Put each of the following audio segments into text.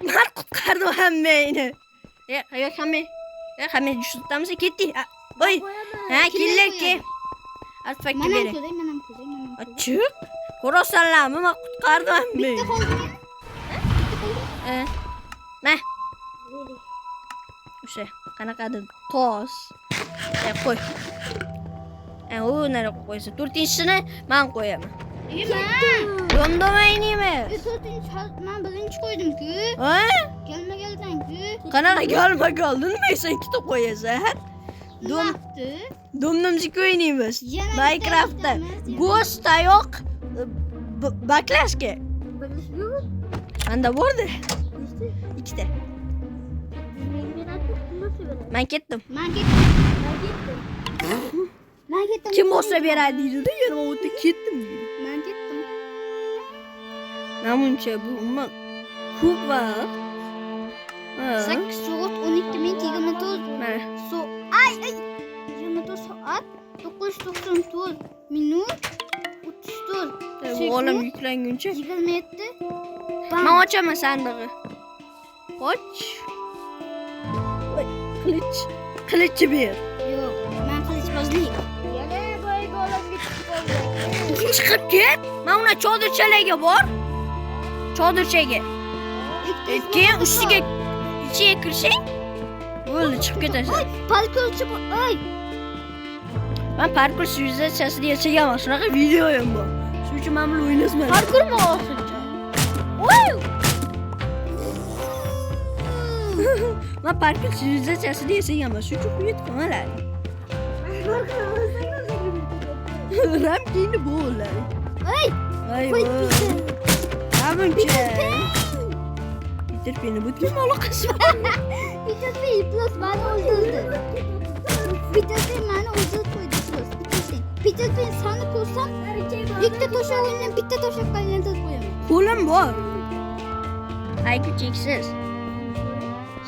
Man qutqardim hammangni. E, yo'q, hamma. E, hamma tushibdamiz, ketdik. Voy. Ha, killer ke. Artefakka Man ham bering. ko'ray, man ham ko'ray, man ham ko'ray. Chiq. Ko'rasanlarmi, man qutqardim hammangni. Bitta qoldimi yana? Bitta qoldimi? E. Ma. O'sha qanaqadir tos. E, qo'y. E, u nariyoqqa qo'ysa. To'rtinchisini man qo'yaman. Man. Domdom o'ynaymiz. To'rtinchi man birinchi qo'ydim-ku. Ha? Kelma-keldan-ku. Qanaqa galma galdi? Nima sen ikkita qo'yasan? Dom Nima? domdomchik o'ynaymiz. Yana bitta Minecraftda. ikkitamiz, Go'sht tayoq baklashka. Manda bordi. Ikkita. Man ketdim. Man ketdim. Man ketdim. Kim bo'lsa beradi deydi-da, yana u yerda ketdim deydi. Man ketdim. Namuncha bu umuman ko'p vaqt. Ha. 8 soat 12 minut 24 Mana. So ay ay 24 soat 994 minut 34 Bu olam yuklanguncha 27. Man ochaman sandig'i. Och. Voy, qilich. Qilichni ber. Yo'q, man qilichbozlik. Yana boyagi olamga chiqib qoldi. Chiqib ket. Man uni chodirchalarga bor. Chodirchaga. Keyin ustiga ichiga kirsang, bo'ldi, chiqib ketasan. Oy, parkurchi bu. Oy, Man parkur sivilizatsiyasida yashaganman. Shunaqa videoyim bor. Shuning uchun man bilan o'ynasman. Parkurmi oxirgi? Oy! Man parkur sivilizatsiyasida yashaganman. Shuning uchun quyit qilmalar. Ramkini bo'ladi. Oy, Ay, qo'y voy. Peter. Namuncha. Peter Panni bu kim aloqasi bor? Peter Pan plus mani o'ldirdi. Peter Pan mani o'ldirib qo'ydi plus. Peter Pan. Peter Pan sani ko'rsam, ikkita to'shog'ingdan bitta to'shakka aylantirib qo'yaman. Qo'lim bor. IQ cheksiz.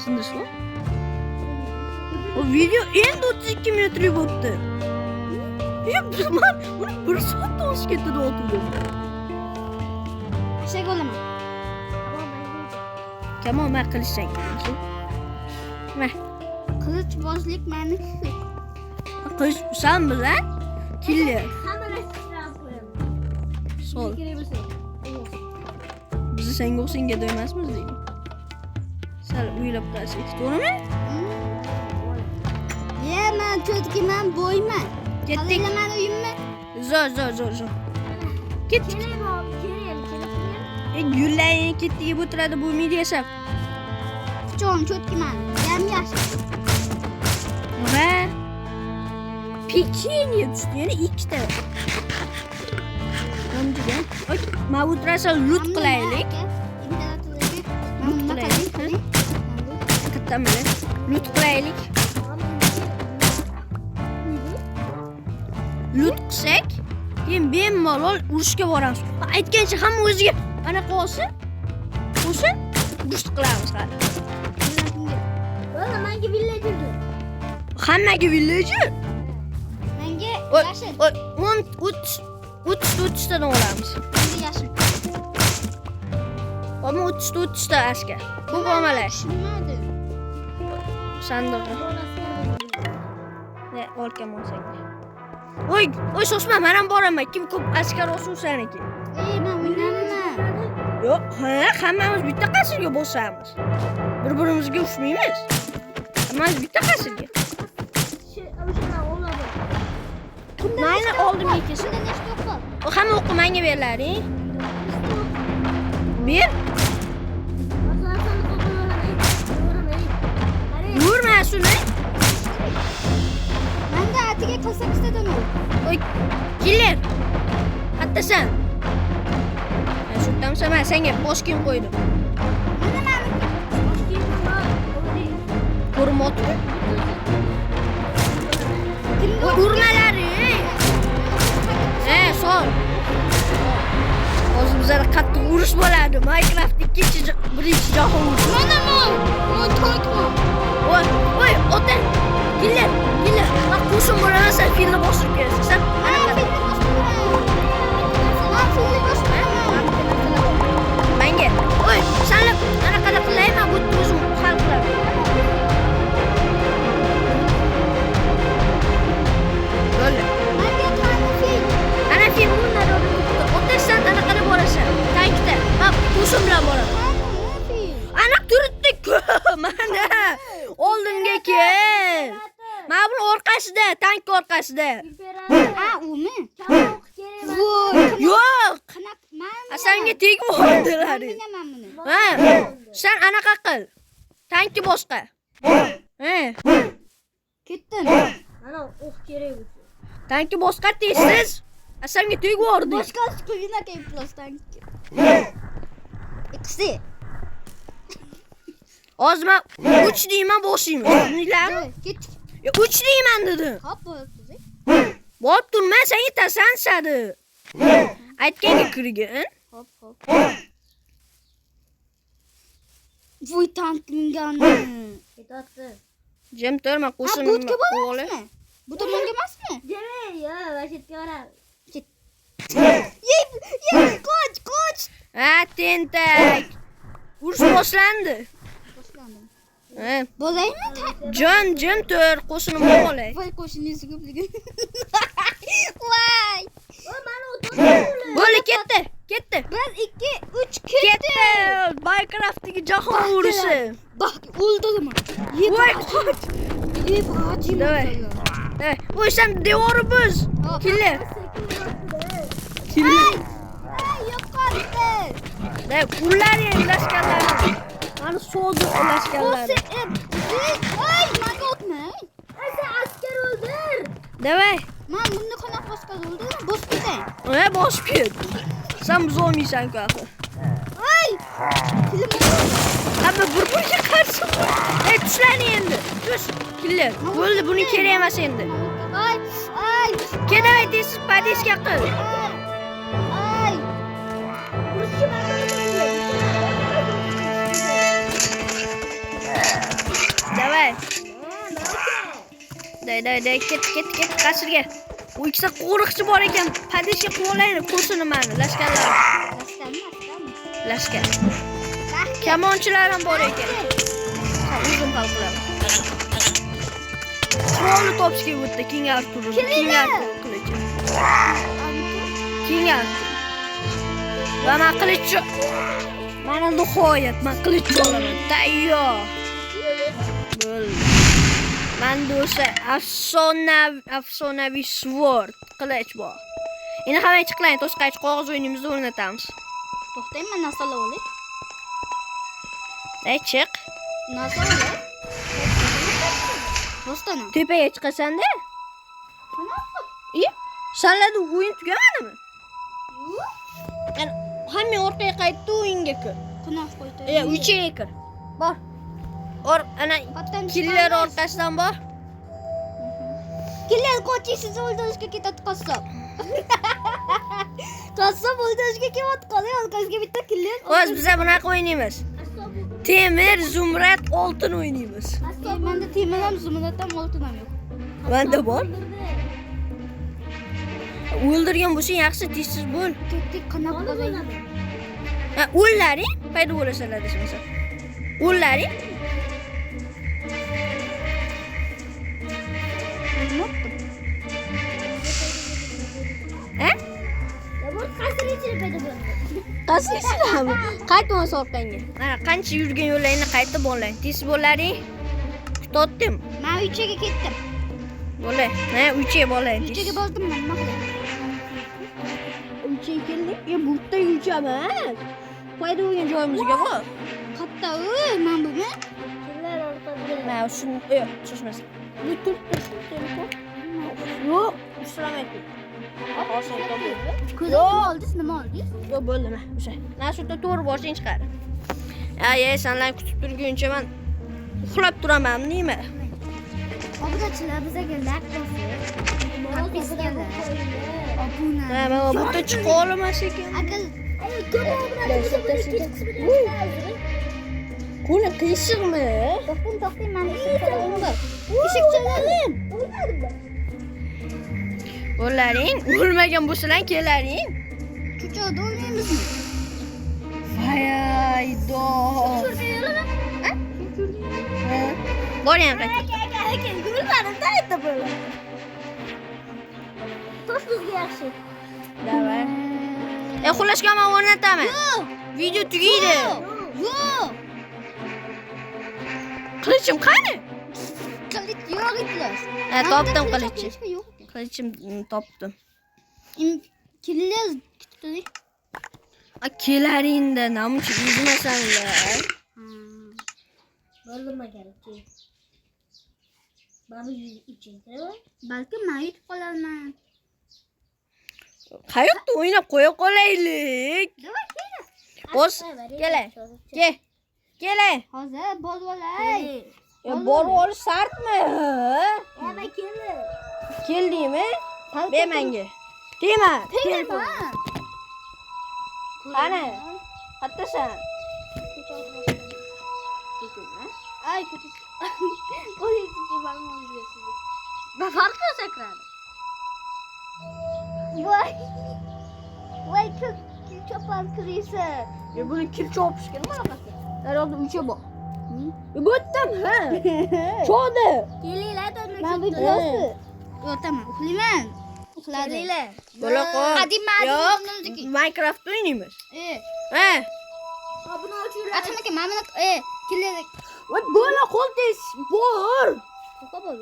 Sindishmi? O video endi 32 minutlik bo'libdi. Ya biz man uni 1 soatdan oshib ketdi deb o'tirdim. Eshak olaman. Kamon, man qilichdan. Ma, Qilichbozlik maniki. qilich san bilan killer. Hamma narsani qo'yaman. Sol. Kerak bo'lsa. Bizni senga o'xshagan gado emasmiz lekin. Sal o'ylab qarasak, to'g'rimi? Ya man cho'tki man bo'yman. Ketdik. Qalinglar mani uyimmi? Zo'r, zo'r, zo'r, zo'r. Ketdik. Kerak, kerak, kerak. E, gullar ketdik yeb o'tiradi bu umid yashab. Pichog'im cho'tki mani. Yam yaxshi. Va pechenye tushdi yana ikkita. Namjiga. Oy, mana bu o'tirasan loot qilaylik. Loot qilaylik, ha? Qayerdan bilan? Loot qilaylik. Loot qilsak, keyin bemalol urushga boramiz. Aytgancha hamma o'ziga anaqa olsin. Qo'shsin, urush qilamiz hali. Valla menga villager. Hammaga villager. Menga Oy, yashil. oy, 10 30 30 30 tadan olamiz. Menga yashil. Ammo 30 30 ta askar. Ko'p olmalar. Tushunmadim. Sandig'i. Ne, olkan olsak. Oy, oy sosma, men ham boraman. Kim ko'p askar olsa o'shaniki. Ey, men o'ynayman. Yo'q, ha, hammamiz bitta qasrga bosamiz. Bir-birimizga urushmaymiz. Hammamiz bitta qasrga. O'shalar oladi. Mayli, oldim ikkisi. Shunda nechta o'q bor? O hamma o'qi menga berlaring. Ber. Yurma shuni. Menda atiga 48 tadan o'q. Oy, killer. Qattasan? Ha, shu yerdamisan? Man senga bosh kiyim qo'ydim. Mana maniki. Ko'rinmayapti. Kimga Oy, urmalari. He, sol. Hozir bizada qattiq urush bo'ladi. Minecraft ikkinchi birinchi jahon urushi. Mana man. Man tankman. Oy, oy, ota. Killer, killer. Man qo'shin bo'laman, sen filni bostirib kelasan. Sen Man anaqa. filni boshtiraman. Man filni boshtiraman. Menga. Oy, sanlar anaqada qilaylik. Mana oldimga kel. Mana buni orqasida, tank orqasida. Imperator. Ha, umi? Katta o'q kerak emas. Voy, Yo'q. qanaqa man Asamga tegib yubordilar. minaman buni. Ha. Sen anaqa qil. Tankni boshqa. Ha. Ketdim. Mana o'q kerak o'sha. Tankni boshqa tezsiz. Asamga tegib yubordi. Boshqa qo'yina plus tank. Ikkisi. Hozir men 3 deyman boshlaymiz. Tushundinglarmi? Ketdik. Ya 3 deyman dedim. Hop bo'libdi. Borib turma, sen yetasan sadi. Aytganga kirgin. Hop hop. Voy tank minganmi? Ketyapti. Jim turma, Ha, qo'shin. bu yerga boramizmi? Bu tomonga emasmi? Jimmy, yo, vashetga boramiz. Yey, yey, qoch, qoch. Ha, tentak. Urush boshlandi. Boshlandim. Ha, Bo'laymi? jim, jim tur, qo'shinim olay. Voy qo'shiningiz ko'pligini. Voy. O, mana o'tirdi. Bo'ldi, ketdi, ketdi. 1 2 3 ketdi. Ketdi. Minecraftdagi jahon urushi. Bak, o'ldirma. Voy, qoch. Yeb, g'ajim. Давай. Давай. Voy, sen devori buz. Hop. Killer. Ay, ay, yo'qoldi. Давай, ullaring lashkarlarni. Mani sodiq lashkarlari. Ay, manga o'tmang. Ay, sen askar o'ldir. Давай. Man buni qanaqa boshqa o'ldirdim? Bosib ketay. Ha, bosib ket. Sen buzolmaysan-ku axir. Ay! Tilim Hamma bir-biriga qarshi. Ey, tushlaring endi. Tush. Killer. Bo'ldi, buning kerak emas endi. Ay, ay, Kel, давай, tez podeshka qil. ay. Urushchi man Давай. Day, day, day, ket, ket, ket, qasrga. U ikkita qo'riqchi bor ekan. Podeshka qilib olaylik, qo'shini mani, lashkarlar. Askarmi, askarmi? Lashkar. Kamonchilar ham bor ekan. Ha, o'zim hal qilaman. Qurolni topish kerak bu yerda, King Arthur. King Arthur qilichi. King Arthur. Va men qilichchi. Mana nihoyat men qilichchi olaman. Tayyor. Bo'ldi. Menda o'sha afsonaviy sword qilich bor. Endi hamma chiqlang, to'sqach qog'oz o'yinimizni o'rnatamiz. To'xtang, man narsalar olay. Day chiq. Narsa olay. Rostdan. Tepaga chiqasan-da. Qanaqa? I, sanlarda o'yin tugamadimi? Yo'q. Yani hamma orqaga qaytdi o'yinga kir. Qanaqa qo'ydi? E, uchaga kir. Bor. Or ana Qatdan killer orqasidan bor. Killer qoching, sizni o'ldirishga ketadi qassob. Qassob o'ldirishga kelyapti, qolay orqasiga bitta killer. Hozir biza bunaqa o'ynaymiz. Temir, zumrad, oltin o'ynaymiz. Menda temir ham, zumrad ham, oltin ham yo'q. Menda bor. O'ldirgan bo'lsang yaxshi, tezsiz bo'l. Ketdik, qanaqa bo'lay? Ha, o'llaring paydo bo'lasanlar desam. O'llaring. O'lmabdim. Ha? Bu qasr ichida paydo bo'ldi. Qasr ichidami? Qaytmas orqangga. Mana qancha yurgan yo'llaringni qaytib bo'ling. Tez bo'laring. Kutotdim. Men uychaga ketdim. Bo'lay. Ha, uychaga bo'ling. Uychaga bordim men, nima qilay? Uychaga keldik. E, bu yerda uycha emas. Paydo bo'lgan joyimizga bor. Qatta u, men bumi? Killer orqasiga. Mana shuni, yo'q, shoshmas. Bu turib tursin telefon. Yo'q, ushlamay tur. Oson topib. Ko'zimni nima oldingiz, nima oldingiz? Yo'q, bo'ldi, mana o'sha. Mana shu yerda to'g'ri borsang chiqadi. Ay, ay, sanlar kutib turguncha men uxlab turaman, nima? Obunachilar bizga like bosib, podpiskalar, obuna. Ha, men bu yerda chiqa olmas ekan. Agar Ay, ko'p obunachi bo'lsa buni ikkinchi qismini chiqaramiz. Qo'li qiyshiqmi? to'xtang, to'xtang, mani eshik chalag'im bor. Eshik chalag'im. O'lmadimmi? Bo'laring, o'lmagan bo'lsalar kelaring. Cho'choqda o'lmaymizmi? Voy, do. Ko'rgan yo'limi? Bor yana qayta. Aka, aka, o'lmadim-da aytdi bo'la. Tosh bizga yaxshi. Давай. E, xullas, men o'rnataman. Yo'q. Video tugaydi. Yo'q. Qilichim qani? Qilich yo'q iflos. Ha, topdim qilichni. Qilichni yo'q. Qilichim topdim. Killaz kutib turing. A kelaringda namuncha yuzmasanlar. Bo'ldi kerak. Mana 103. Balki men yutib qolarman. Qayerda o'ynab qo'ya qolaylik. Давай, kela. Bos, kela. Kel. Kela. Hozir borib olay. Ya borib olish shartmi? Yana keldi. Keldingmi? Ber menga. Tegma. Tegma. Qani? Qayerdasan? Ay kötü. Qo'lingizni barmog'ingizga sizni. Ben farklı sakradi. Voy. Voy kil chopan kiriysa. Ya buni kil chopishgan nima qilsa? Daryoda ucha bor. Bu yerdan ha. Cho'di. Kelinglar Men bu iflosni. Yo'q, uxlayman. Uxladi. Kelinglar. Bo'la qol. Qadim ma'lum Yo'q, o'rnimizniki. Minecraft o'ynaymiz. E, Ha. Buni o'chiradi. Atamaka mana buni killer Voy bo'la qo'l tez bor. Qo'pol.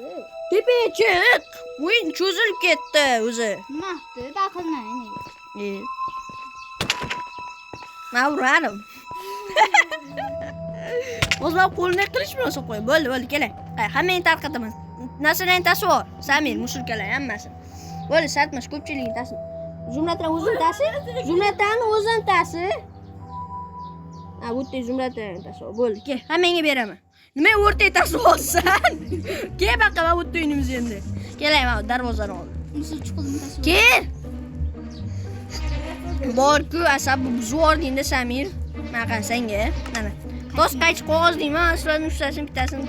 Tepaga chiq. O'yin cho'zilib ketdi o'zi. nima qildi? Baqirmang. E. Men urarim. O'zim qo'lini qilich bilan so'qib qo'y. Bo'ldi, bo'ldi, keling. Qay, hammangni tarqataman. Narsalarni tashib ol. Samir, musulkalar hammasini. Bo'ldi, shartmas, ko'pchiligini tashib. Zumraddan o'zini tashi. Zumraddan o'zini tashi. Ha, bu yerda Zumraddan tashib ol. Bo'ldi, kel. Hammangga beraman. Nima o'rtaga tashib olsan? Kel baqa, mana bu yerda o'ynaymiz endi. Keling, mana darvozani oldi. Musul chuqurni tashib. Kel. Bor-ku, asabi buzib yubording-da Samir. Mana qara senga. Mana. Tosh qaychi qog'oz deyman, sizlarning uchtasini bittasini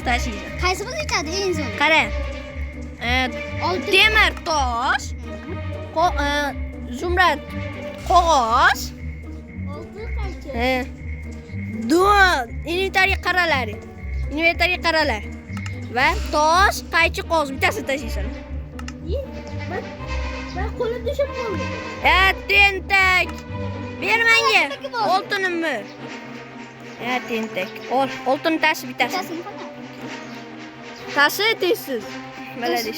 tashlaysan. Qaysi biri yutadi eng zo'r? Qara. Oltin. Temir tosh, zumrad qog'oz, Olti qaychi. Inventarga qaralaring. Inventarga qaralar. Va tosh, qaychi, qog'oz bittasini tashlaysan. Ben qo'lim tushib qoldi. E, tentak. Ber menga oltinimni. E, tentak. Ol, oltin tashi bittasi. Bittasini qara. Tashi tezsiz. Biladi.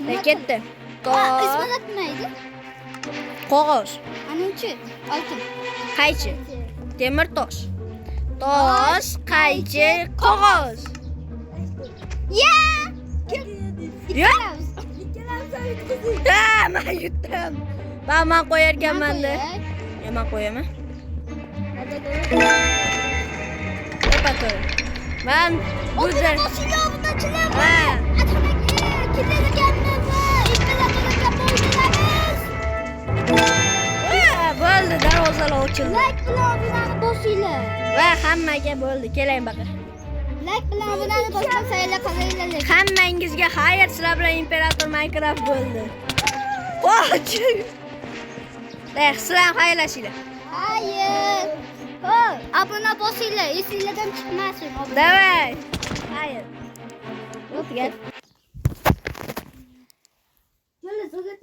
Nima Ketdi. Ha, Tosh, izmalat nima edi? qog'oz, Anunchi, oltin. qaychi, temir tosh. Tosh, qaychi, qog'oz. Ya! Yo'q. Ikkalamiz ham yutqizdik. Ha, men yutdim. Va men qo'yar ekanman-da. Qo'yay. Yo, men qo'yaman. Tepa tur. Men bu Oltin jar- boshinglar bundan chiqar. Ha. Atamaka, killer ekanmiz. Imperatorga bo'lamiz. Ha, bo'ldi, darvozalar ochildi. Like bilan obunani bosinglar. Va hammaga bo'ldi. Keling baqa. Like bilan obunani bosmasanglar qaranglar. Hammangizga xayr, sizlar bilan Imperator Minecraft bo'ldi. Qoch! Eh, sizlar ham xayrlashinglar. Hayır. Abone bosinglar, esinglardan chiqmasin. Obuna. Давай. Xayr. Gel. Yo'la,